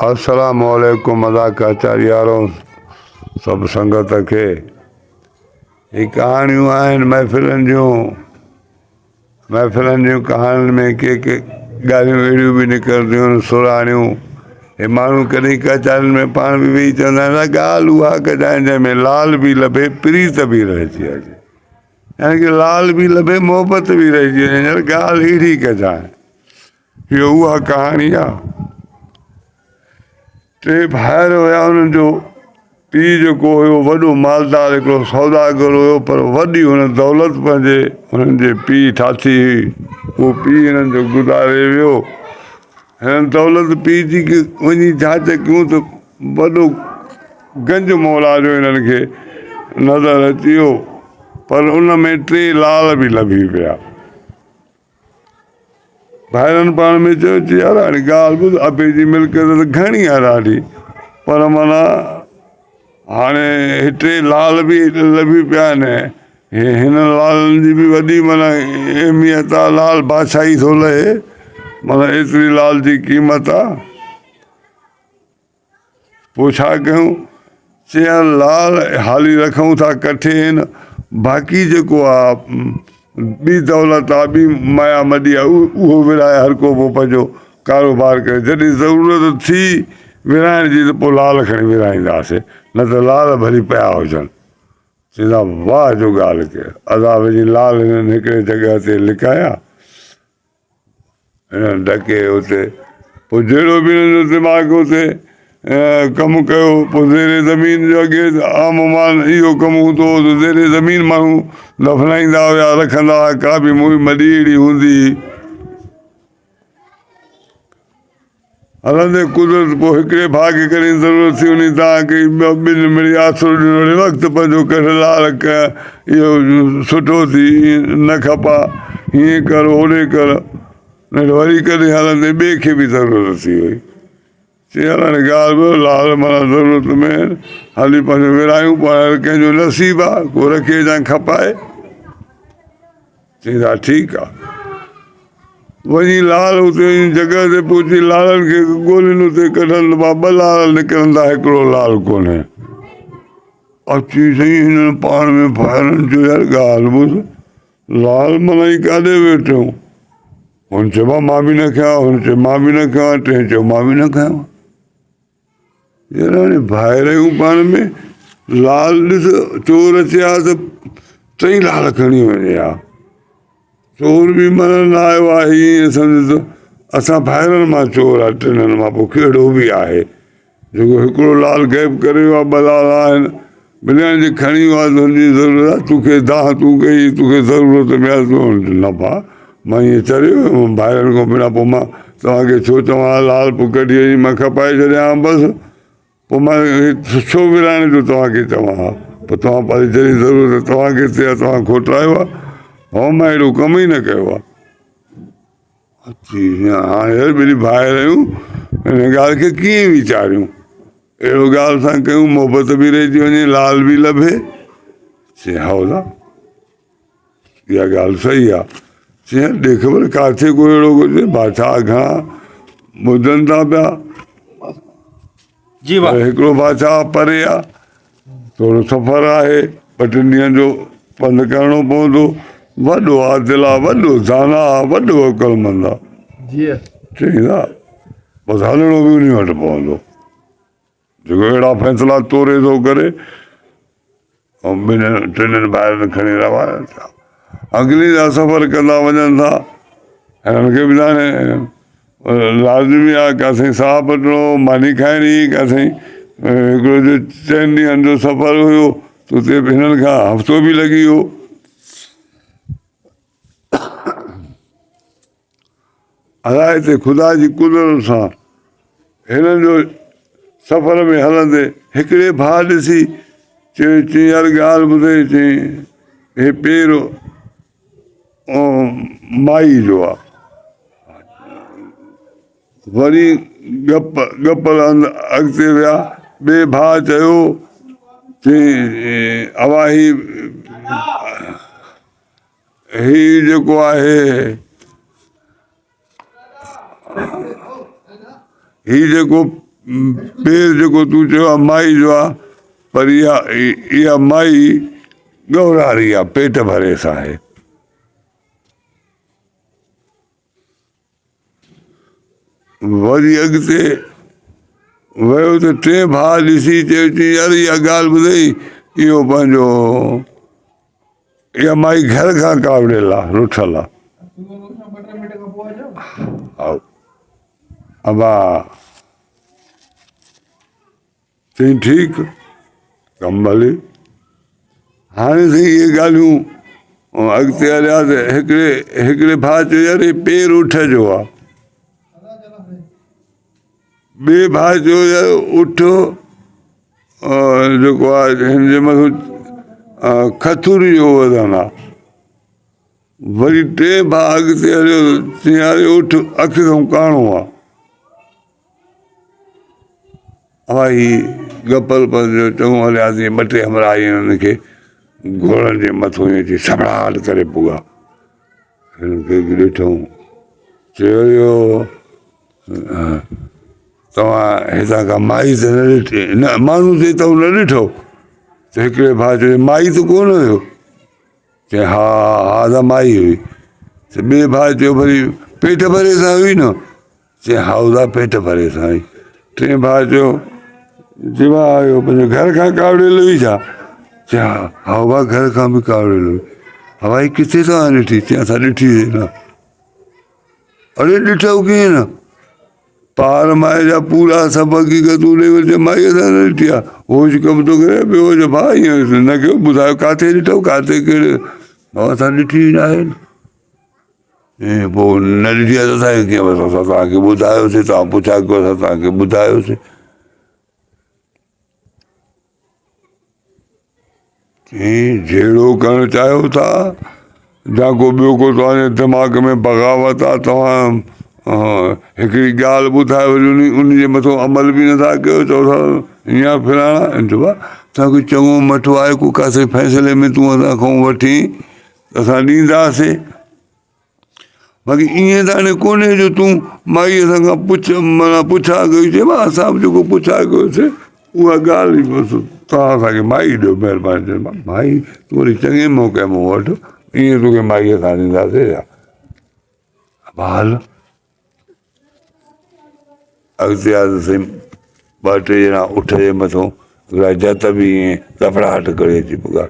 السلام عليڪم ادا ڪچاري يارو سڀ سنگت کي هي ڪهاڻيون آهن محفلن جون محفلن جون ڪهاڻين ۾ ڪي ڪي ڳالهيون اهڙيون به نڪرنديون آهن سراڻيون هي ماڻهو ڪڏهن ڪچارين ۾ پاڻ به ويهي چوندا آهن ڳالهه اها ڪجانء جنهن ۾ لال به لڀي پريت به رهجي اچي يعني ڪي لال به لڀي محبت به رهجي وڃي يار ڳالهه اهڙي ڪجانء اهو اها ڪهاڻي آ. ٽي ڀائر هيا انهن جو پيء جيڪو هيو وڏو مالدار هڪڙو سوداگر هيو پر وڏي هن دولت پنهنجي هنن جي پيء ٺاهي هئي اهو پيء هنن جو گذاري ويو هنن دولت پيء جي وڃي جاچ ڪيون ته وڏو گنج مولا جو هنن کي نظر اچي ويو پر ان ۾ ٽي لال به لڀي پيا. ڀائرن پاڻ ۾ چيو چي يار هاڻي ڳالهه ٻڌ ابي جي ملڪيت ته گهڻي آهي ڏاڍي پر معنيٰ هاڻي هتي لال به لڀي پيا آهن هي هن لالن جي به وڏي معنيٰ اهميت آهي لال بادشاهي ٿو لهي معنيٰ ايتري لال جي قيمت آهي. پوء ڇا ڪيون؟ چيائين لال حالي رکون ٿا ڪٺي هن، باقي جيڪو آ ٻي دولت آ ٻي مايا مڏي آ اهو ورهائي هر ڪو پوء پنهنجو ڪاروبار ڪري جڏهن ضرورت ٿي ورهائڻ جي ته پوء لال کڻي ورهائينداسين نه ته لال ڀلي پيا هجن. چيندا واهه جو ڳالهه ڪئي ادا وڃي لال هنن هڪڙي جڳهه تي لڪايا. هنن ڍڪي اتي پوء جهڙو به هنن جو دماغ اتي ڪم ڪيو پوء زير زمين جو اڳي عام مان اهو ڪم هوندو هو ته زير زمين ماڻهو دفنائيندا هيا رکندا هئا ڪا به موئي مڏي اهڙي هوندي هئي. هلندي قدرت پوء هڪڙي ڀاء کي ڪڏهن ضرورت ٿي انهي دانهن ڪئي ٻيو ٻن مڙئي آسرو ڏنو ڙي وقت پنهنجو ڪڍ لال اهو سٺو ٿي نه کپا هيئن ڪر هوڏي ڪر نيٺ وري ڪڏهن هلندي ٻئي کي به ضرورت ٿي وئي چي هل هاڻي ڳالهه ٻڌ لال معنيٰ ضرورت ۾ هلي پنهنجو ورهايون پاڻ هر ڪنهن جو نصيب آ ڪو رکي يا کپائي. چيائين ها ٺيڪ آ. وڃي لال اتي وڃي جڳهه تي پهچي لالن کي ڳولين اتي ڪڍن ته ٻه لال نڪرن ٿا هڪڙو لال ڪونهي. اچي سائين هنن پاڻ ۾ ڀائرن چيو يار ڳالهه ٻڌ لال معنيٰ هي ڪاڏي ويٺو هن چيو مان به نه کنيو هن چيو مان به نه کنيو ٽئين چيو مان به نه کنيو. يار هاڻي ڀائر آهيون پاڻ ۾ لال ڏس چور اچي ها ته ٽئي لال کڻي وڃي ها چور به معنيٰ نه آيو آهي ائين سمجهه ته اسان ڀائرن مان چور آهي ٽنهن مان پوء ڪهڙو به آهي جيڪو هڪڙو لال غيب ڪري ويو آهي ٻه لال آهن بنا جي کڻي ويو آهي ته هن جي ضرورت آهي توکي دانهن تون ڪئي توکي ضرورت ۾ آهي تون نه ڀاء مان ائين چريو آهيان ڀائرن کان بنا پوء مان توهان کي ڇو چوان ها لال پوء ڪڍي وڃي مان کپائي ڇڏيان ها بس پوء مان ڇو ورهائڻ جو توهان کي چوان ها پوء توهان پنهنجي جڏهن ضرورت توهان کي ٿئي ها توهان کوٽرايو ها هو مان اهڙو ڪم ئي نه ڪيو آهي اچي هاڻي يار ٻنهي ڀائر آهيون ان ڳالهه کي ڪيئن ويچاريون اهڙو ڳالهه سان ڪيون محبت به رهجي وڃي لال به لڀي چي هائو دا اها ڳالهه صحيح آ چي ڏي خبر ڪاٿي ڪو اهڙو ڪجهه بادشاهه گهڻا ٻڌن ٿا پيا جي پر هڪڙو بادشاهه پري آ ٿورو سفر آهي ٻه ٽن ڏينهن جو پنڌ ڪرڻو پوندو وڏو عادل آ وڏو دانا آ وڏو عقلمند آ جي چئي ها بس هلڻو به انهي وٽ پوندو جيڪو اهڙا فيصلا توري ٿو ڪري ۽ ٻنهن ٽنهن ڀائرن کڻي روانا ٿيا اڳلي جا سفر ڪندا وڃن ٿا هنن کي به هاڻي لازمي آهي ڪاٿي ساهه پٽڻو ماني کائڻي ڪاٿي هڪڙو جو چئن ڏينهن جو سفر هيو ته اتي به هنن کان هفتو به لڳي ويو الاء تي خدا جي قدرت سان هنن جو سفر ۾ هلندي هڪڙي ڀاء ڏسي چيو چي يار ڳالهه ٻڌئي چي هي پير مائي جو آ وري گپ گپ اڳتي ويا ٻئي ڀاء چيو چي اوا هي هي جيڪو آهي هي جيڪو پير جيڪو تون چيو آ مائي جو آ پر اها اها مائي ڳورهاري آ پيٽ ڀري سان آهي. وري اڳتي ويو ته ٽئين ڀاء ڏسي چيو چي يار اها ڳالهه ٻڌئي اهو پنهنجو اها مائي گهر کان ڪاوڙيل آ رٺل آ ابا چيائين ٺيڪ ڪم ڀلي هاڻي سائين اهي ڳالهيون اڳتي هليا ته هڪڙي هڪڙي ڀاء چيو يار هي پير اٺ جو آ ٻئي ڀاء چيو يار اٺ جيڪو آ هن جي مٿان کٿوري جو وزن آ وري ٽئين ڀاء اڳتي هليو چيائين يار اٺ اک کان ڪاڻو آ اوهان هي ڳپل پنهنجو چڱو هلياسين ٻه ٽي همراهه ائين هنن کي گهوڙن جي مٿو ائين اچي سڙڙاٽ ڪري پڳا. هنن کي به ڏٺئون چيو اهو توهان هتان کان مائي ته نه ڏٺي نه ماڻهو ته هتان نه ڏٺو ته هڪڙي ڀاء چيو مائي ته ڪونه هيو. چيائين ها ها ته مائي هئي. ته ٻئي ڀاء چيو وري پيٽ ڀري سان هئي نه. چيائين ها ادا پيٽ ڀري سان هئي. ٽئين ڀاء چيو چي ڀاء اهو پنهنجي گهر کان ڪاوڙيل هئي ڇا؟ چيائين ها ها ڀاء گهر کان به ڪاوڙيل هئي. هوائي ڪٿي توهان ڏٺي؟ چيائين اسان ڏٺي ئي نه. اڙي ڏٺو ڪيئن نه؟ پار مائي جا پورا سڀ حقيقتون ڏئي وري چئي مائي اسان نه ڏٺي آ. هوش ڪم ٿو ڪري ٻيو چئي ڀاء ائين نه ڪيو ٻڌايو ڪاٿي ڏٺو ڪاٿي ڪهڙي ڀاء اسان ڏٺي ئي ناهي. ائين پوء نه ڏٺي آهي ته اسان کي ڪيئن بس اسان توهان کي ٻڌايوسي توهان پڇا ڪيو اسان توهان کي ٻڌايوسي. چيائين جهيڙو ڪرڻ چاهيو ٿا يا ڪو ٻيو ڪو توهان جي دماغ ۾ بغاوت آهي توهان هڪڙي ڳالهه ٻڌائي وري ان ان جي مٿو عمل به نٿا ڪيو چئو ٿا هيئن فلاڻا توهان کي چڱو مٺو آهي ڪو ڪاٿي فيصلي ۾ تون اسان کان وٺين اسان ڏينداسين باقي ائين ته هاڻي ڪونهي جو تون مائي اسان کان پڇ معنيٰ پڇا ڪئي چي ڀاء اسان به جيڪو پڇا ڪيوسي اها ڳالهه ئي بس توهان اسان کي مائي ڏيو مهرباني ڪري مائي تون وري چڱي موقعي مون وٺ ائين توکي مائي اسان ڏينداسي ڇا ڀال اڳتي آيا ته سائين ٻه ٽي ڄڻا اٺ جي مٿو هڪڙا جت به ائين لفڙاٽ ڪري اچي پڳا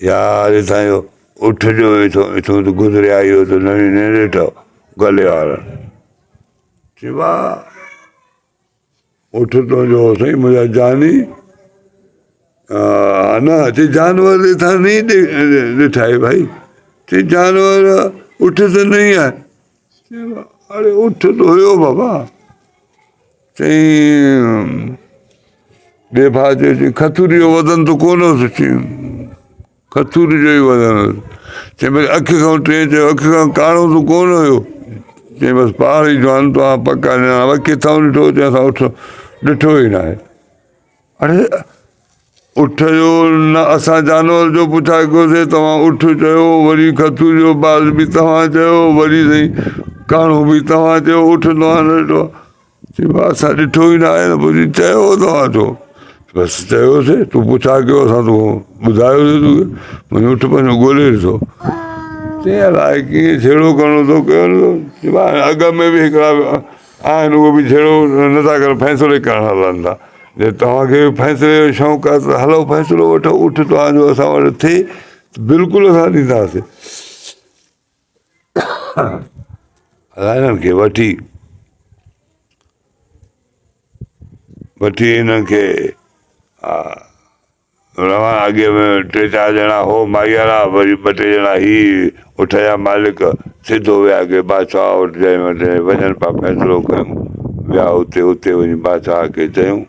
يار هتان جو اٺ جو هتو هتو ته گذريا اهو ته نه نه ڏٺو گلي وارن چيو آ اٺ تنهنجو هو سائين منهنجا جاني نه چي جانور هتان نه ڏٺائي ڀائي چي جانور اٺ ته نه آهي اڙي اٺ ته هيو بابا چئي ٻئي ڀاء چيو چي کٿوري جو وزن ته ڪونه هوس چي کٿوري جو ئي وزن هوس چي بس اک کان ٽئين چيو اک کان ڪاڻو ته ڪونه هيو چي بس پاڻ ئي جوان تو آ پڪا نياڻا ڪٿان ڏٺو چي اسان اٺ ڏٺو ئي ناهي اڙي اٺ جو نه اسان جانور جو پڇا ڪيوسي توهان اٺ چيو وري کٿو جو باز به توهان چيو وري سائين ڪاڻو به توهان چيو اٺ توهان نه ڏٺو چيو اسان ڏٺو ئي نه آهي نه پوء چيو توهان ڇو بس چيوسي تون پڇا ڪيو اسان تو ٻڌايوسي توکي منهنجو اٺ پنهنجو ڳولي ڏٺو چي الائي ڪيئن جهيڙو ڪرڻو ٿو ڪيو اڳ ۾ به هڪڙا آهن اهي به جهيڙو نٿا ڪن فيصلو ئي ڪرڻ هلن ٿا جي توهان کي فيصلي جو شوق آهي ته هلو فيصلو وٺو اٺ توهان جو اسان وٽ ٿئي ته بلڪل اسان ڏينداسين هنن کي وٺي وٺي هنن کي روانا اڳي ۾ ٽي چار ڄڻا هو مائي وارا وري ٻه ٽي ڄڻا هي اٺ جا مالڪ سڌو ويا اڳي بادشاهه وٽ جنهن وٽ وڃن پيا فيصلو ڪيون ويا اتي اتي وڃي بادشاهه کي چيون.